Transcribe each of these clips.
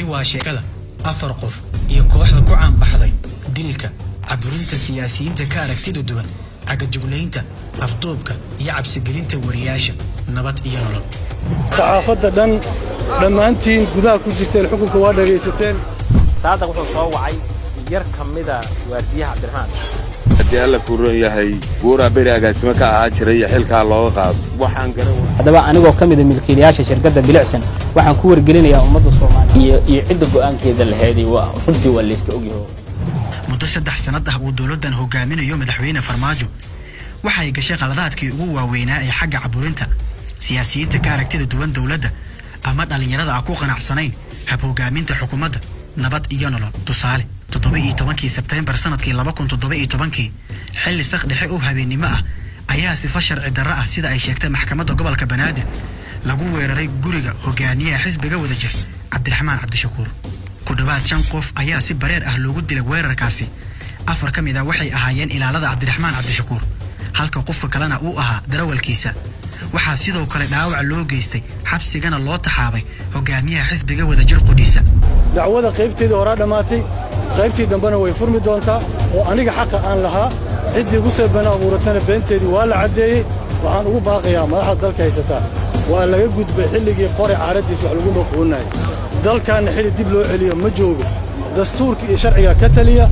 Tani waa sheekada afar qof iyo kooxda ku caanbaxday dilka, caburinta siyaasiyiinta ka aragtida duwan, cagajuglaynta, afduubka iyo cabsigelinta wariyaasha Nabad iyo Nolol. Saxaafadda dhan dhammaantiin gudaha ku jirteen, xukunka waa dhegaysateen. Saadaq wuxuu soo wacay yar ka mida waardiyaha Cabdiraxmaan. Haddii Alla kuu ron yahay, guuraa beri agaasimo ka ahaa jiray iyo xilkaa looga qaado waxaan garan. Haddaba, anigoo ka mida milkiilayaasha shirkadda Bilicsan, waxaan ku wargelinayaa ummadda Soomaaliya iyo cidda go'aankeeda laheeday. Waa runtii, waa layska ogyaho. Muddo 3 sannad ah uu dowladdan hogaaminayo madaxweyne Farmaajo, waxay gashay qaladaadkii ugu waaweynaa ee xagga caburinta siyaasiyiinta ka aragtida duwan dowladda ama dhallinyarada aan ku qanacsanayn hab hogaaminta xukuumadda Nabad iyo Nolol. Tusaale, 17-kii Sebteembar sanadkii 2017-kii, xilli saq dhexe oo habeennimo ah, ayaa sifo sharci darro ah, sida ay sheegtay maxkamadda gobolka Banaadir, lagu weeraray guriga hogaamiyaha xisbiga Wadajir, Cabdiraxmaan Cabdishakuur. Ku dhowaad shan qof ayaa si bareer ah loogu dilay weerarkaasi. Afar ka mid ah waxay ahaayeen ilaalada Cabdiraxmaan Cabdishakuur, halka qofka kalena uu ahaa darawalkiisa. Waxaa sidoo kale dhaawac loo geystay, xabsigana loo taxaabay hogaamiyaha xisbiga Wadajir qudhiisa. Dacwada qaybteedii horaa dhammaatay, qaybtii dambena way furmi doontaa oo aniga xaqa aan lahaa ciddii igu soo been abuuratana beenteedii waa la caddeeyey. Waxaan ugu baaqayaa madaxda dalka haysataa, waa laga gudbay xilligii qori caaraddiis wax lagu maquuninayay. Dalkaanna xilli dib loo celiyo ma joogo, dastuurka iyo sharciga ka taliya.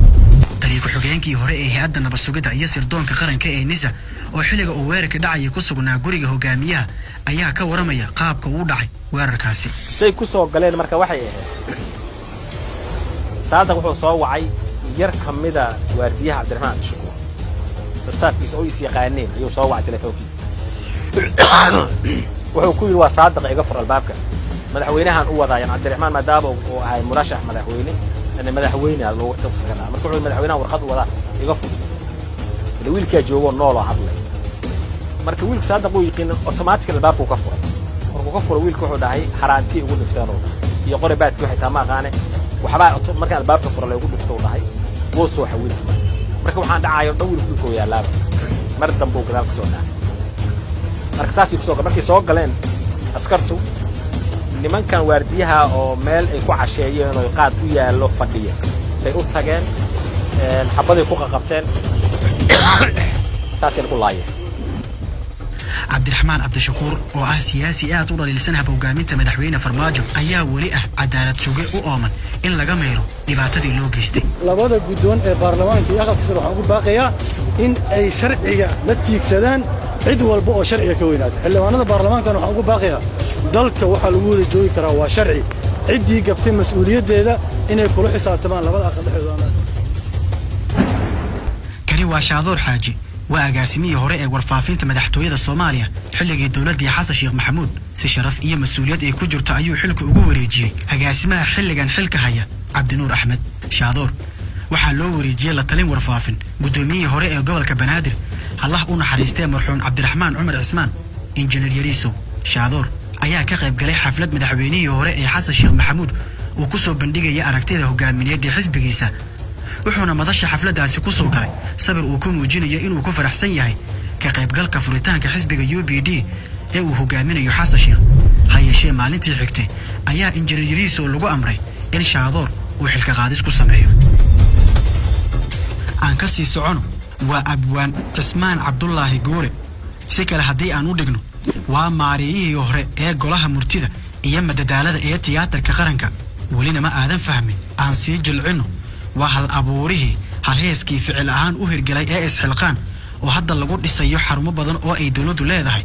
Taliya ku-xigeenkii hore ee hay-adda nabad sugidda iyo sirdoonka qaranka ee NISA, oo xilliga uu weerarka dhacaya ku sugnaa guriga hogaamiyaha, ayaa ka waramaya qaabka uu dhacay weerarkaasi. Say ku soo galeen marka waxay ahayd, Saadaq wuxuu soo wacay yar ka mida waardiyaha Cabdiraxmaan Cabdishakuur, staafkiisa oo is yaqaaneen ayuu soo wacay telefoonkiisa. Wuxuu ku yidhi: "Waa Saadaq, iga fur albaabka, madaxweynahan u wadaayan." Cabdiraxmaan maadaama uu ahay murashax madaxweyne, madaxweyne loogu isaga dhaca marka, wuxuu madaxweynaha warqad u wadaa, iga fur. Ila wiilkaa joogoo nooloo hadlay. Marka wiilka Saadaq uu yiqiin, automatic albaabkuu ka furay. Markuu ka furay, wiilka wuxuu dhahay: "Haraanti ugu dhifteen," uu dhahay, "iyo qori baadki waxay taa ma aqaane, waxbaa markaan albaabka fura laygu dhifto," uu dhahay. Wuu sooxa wiilka. Marka waxaan dhacaayo dhan wiilku dhulkoo yaalaaba, mar dambuu gadaal ka soo dhacay. Marka saasay kusoo markay soo galeen askartu, nimankan waardiyaha oo meel ay ku casheeyeen oo qaad u yaallo fadhiya bay u tageen, xabaday ku qaqabteen, saasayna ku laayeen. Cabdiraxmaan Cabdishakuur, oo ah siyaasi aad u dhaliilsan hab hogaaminta madaxweyne Farmaajo, ayaa weli ah cadaalad suge u ooman in laga mayro dhibaatadii loo geystay. Labada guddoon ee baarlamaanka iyo aqalka sare waxaan ugu baaqayaa in ay sharciga la tiigsadaan cid walba oo sharciga ka weynaato. Xildhibaanada baarlamaankana waxaan ugu baaqayaa, dalka waxaa lagu wada joogi karaa waa sharci. Ciddii gabtay mas'uuliyaddeeda inay kula xisaabtamaan labada aqal dhexdooda. Kani waa Shaadoor Xaaji, waa agaasimihii hore ee warfaafinta madaxtooyada Soomaaliya xilligii dowladdii Xasan Sheekh Maxamuud. Si sharaf iyo mas-uuliyad ay ku jirto ayuu xilka ugu wareejiyey agaasimaha xilligan xilka haya, Cabdinuur Axmed. Shaadoor waxaa loo wareejiyey la talin warfaafin guddoomiyihii hore ee gobolka Banaadir, Allah u naxariistee, marxuum Cabdiraxmaan Cumar Cismaan Injineer Yariisow. Shaadoor ayaa ka qayb galay xaflad madaxweynihii hore ee Xasan Sheekh Maxamuud uu ku soo bandhigaya aragtida hogaamineed ee xisbigiisa, wuxuuna madasha xafladdaasi ku soo galay sawir uu ku muujinayo inuu ku faraxsan yahay ka qaybgalka furitaanka xisbiga UPD ee uu hogaaminayo Xasan Sheekh. Ha yeeshee, maalintii xigtay ayaa Injineer Yariisow lagu amray in Shaadoor uu xilka qaadis ku sameeyo. Aan ka sii socono. Waa abwaan Cismaan Cabdulaahi Guure. Si kale haddii aan u dhigno, waa maareeyihii hore ee golaha murtida iyo madadaalada ee tiyaatarka qaranka. Welina ma aadan fahmin? Aan sii jilcinno. Waa hal abuurihii halheeskii ficil ahaan u hirgelay ee Isxilqaan, oo hadda lagu dhisayo xarumo badan oo ay dowladdu leedahay,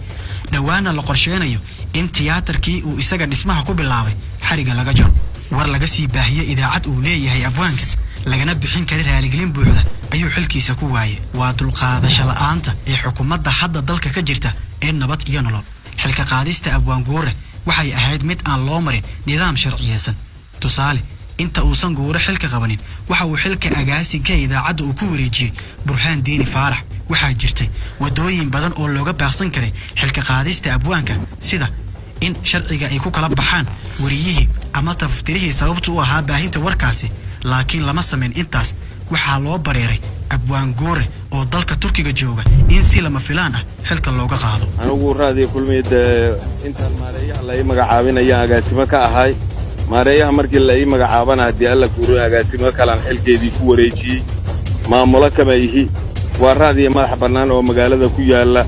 dhowaana la qorsheynayo in tiyaatarkii uu isaga dhismaha ku bilaabay xariga laga jaro. War laga sii baahiyey idaacad uu leeyahay abwaanka, lagana bixin kara raaligelin buuxda, ayuu xilkiisa ku waayay. Waa dulqaadasho la'aanta ee xukuumadda hadda dalka ka jirta ee Nabad iyo Nolol. Xilka qaadista abwaan Guure waxay ahayd mid aan loo marin nidaam sharciyeysan. Tusaale, inta uusan Guure xilka qabanin, waxa uu xilka agaasinka idaacadda uu ku wareejiyey Burhaan Diini Faarax. Waxaa jirtay waddooyin badan oo looga baaqsan karay xilka qaadista abwaanka, sida in sharciga ay ku kala baxaan wariyihii ama taftirihii sababtu u ahaa baahinta warkaasi, laakiin lama samayn intaas. Waxaa loo bareeray abwaan Guure oo dalka Turkiga jooga in si lama filaan ah xilka looga qaado. Anigu Raadiyo Kulmiya dee intaan maareeyaha la ii magacaabinayaan agaasimo ka ahay. Maareeyaha markii la ii magacaabana, haddii Alla kuuro, agaasimo kalaan xilkeedii ku wareejiyey. Maamulo kama ihi, waa raadiya madax bannaan oo magaalada ku yaalla.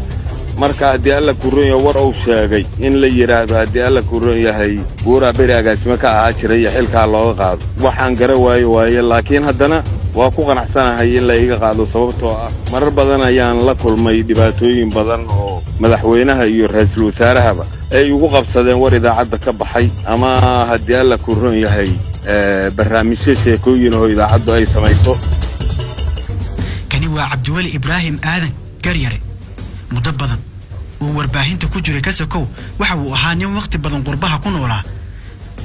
Marka haddii Alla kuuron yahay, war uu sheegay in la yidhaahdo haddii Alla kuuron yahay Guuraa beri agaasimo ka ahaa jiray iyo xilkaa looga qaado, waxaan gara waayo waaye. Laakiin haddana waa ku qanacsanahay in la iga qaado, sababtoo ah marar badan ayaan la kulmay dhibaatooyin badan oo madaxweynaha iyo ra'iisul wasaarahaba ay ugu qabsadeen war idaacadda ka baxay ama haddii Alla kuuron yahay barnaamijyo sheekooyin oo idaacaddu ay samayso. Kani waa Cabdiweli Ibraahim Aadan Garyare. Muddo badan uu warbaahinta ku jiray kasakow, waxa uu ahaa nin wakhti badan qurbaha ku noolaa.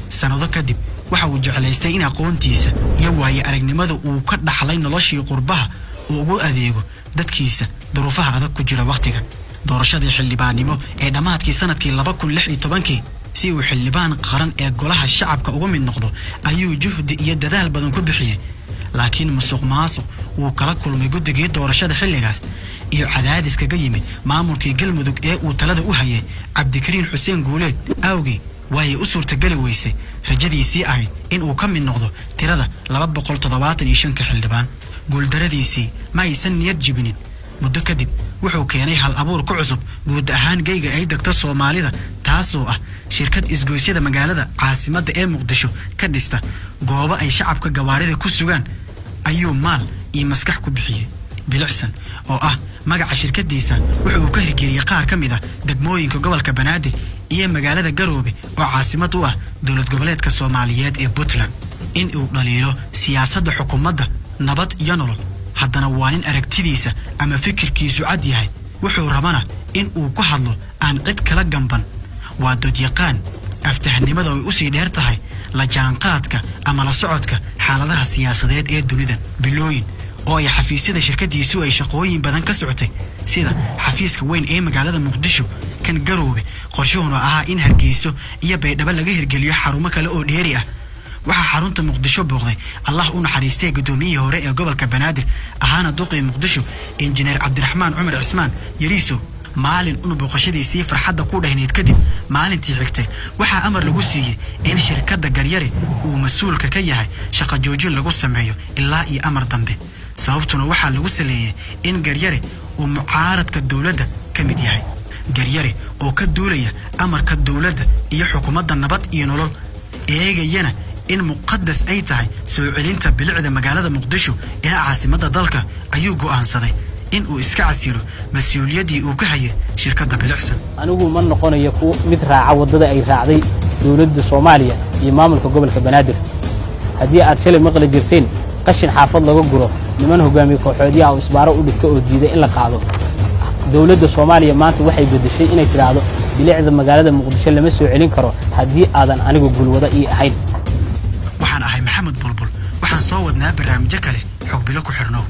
Sannado kadib waxa uu jeclaystay in aqoontiisa iyo waayo aragnimada uu ka dhaxlay noloshii qurbaha uu ugu adeego dadkiisa duruufaha adag ku jira. Wakhtiga doorashadii xildhibaannimo ee dhammaadkii sanadkii 2016-kii, si uu xildhibaan qaran ee golaha shacabka uga mid noqdo, ayuu juhdi iyo dadaal badan ku bixiyey. Laakiin musuq maasuq wuu kala kulmay guddigii doorashada xilligaas iyo cadaadis kaga yimid maamulkii Galmudug ee uu talada u hayay Cabdikariin Xuseen Guuleed awgii, waayay u suurtageli weysay rajadiisii ahayd in uu ka mid noqdo tirada 275-ka xildhibaan. Guuldaradiisii ma aysan niyad jibinin. Muddo kadib wuxuu keenay hal abuur ku cusub guud ahaan geyga ay degto Soomaalida, taasoo ah shirkad isgoysyada magaalada caasimadda ee Muqdisho ka dhista goobo ay shacabka gawaarida ku sugaan. Ayuu maal iyo maskax ku bixiyey. Bilicsan oo ah magaca shirkadiisa wuxuu ka hirgeliyey qaar ka mid ah degmooyinka gobolka Banaadir iyo magaalada Garoobe oo caasimad u ah dowlad goboleedka Soomaaliyeed ee Puntland. In uu dhaliilo siyaasadda xukuumadda Nabad iyo Nolol, haddana waa nin aragtidiisa ama fikirkiisu cad yahay, wuxuu rabana in uu ku hadlo aan cid kala gamban. Waa dodyaqaan aftahnimada ay usii dheer tahay la jaanqaadka ama la socodka xaaladaha siyaasadeed ee dunida. Bilooyin oo ay xafiisyada shirkadiisu ay shaqooyin badan ka socotay, sida xafiiska weyn ee magaalada Muqdisho, kan Garoobe, qorshuhuna ahaa in Hargeyso iyo Baydhabo laga hirgeliyo xarumo kale oo dheeri ah, waxaa xarunta Muqdisho booqday, Allah u naxariistay, guddoomiyihii hore ee gobolka Banaadir ahaana duqii Muqdisho, Injineer Cabdiraxmaan Cumar Cismaan Yariiso. Maalin un booqashadiisii farxadda ku dhahnayd kadib, maalintii xigtay waxaa amar lagu siiyey in shirkadda Garyare uu mas-uulka ka yahay shaqo joojin lagu sameeyo ilaa iyo amar dambe. Sababtuna waxaa lagu saleeyey in Garyare uu mucaaradka dowladda ka mid yahay. Garyare oo ka duulaya amarka dowladda iyo xukuumadda Nabad iyo Nolol, eegayana in muqadas ay tahay soo celinta bilicda magaalada Muqdisho ee caasimadda dalka, ayuu go'aansaday in uu iska casilo mas-uuliyaddii uu ka hayay shirkadda Bilicsan. Anigu ma noqonayo ku mid raaca waddada ay raacday dowladda Soomaaliya iyo maamulka gobolka Banaadir. Haddii aad shalay maqli jirteen qashin xaafad laga guro, niman hogaamiye kooxoodyaha oo isbaaro u dhigto oo diiday in la qaado, dowladda Soomaaliya maanta waxay beddeshay inay tidhaahdo bilicda magaalada Muqdisho lama soo celin karo haddii aadan anigu gulwada ii ahayn. Waxaan ahay Maxamed Bulbul. Waxaan soo wadnaa barnaamijyo kale. Xog bilo ku xirnow.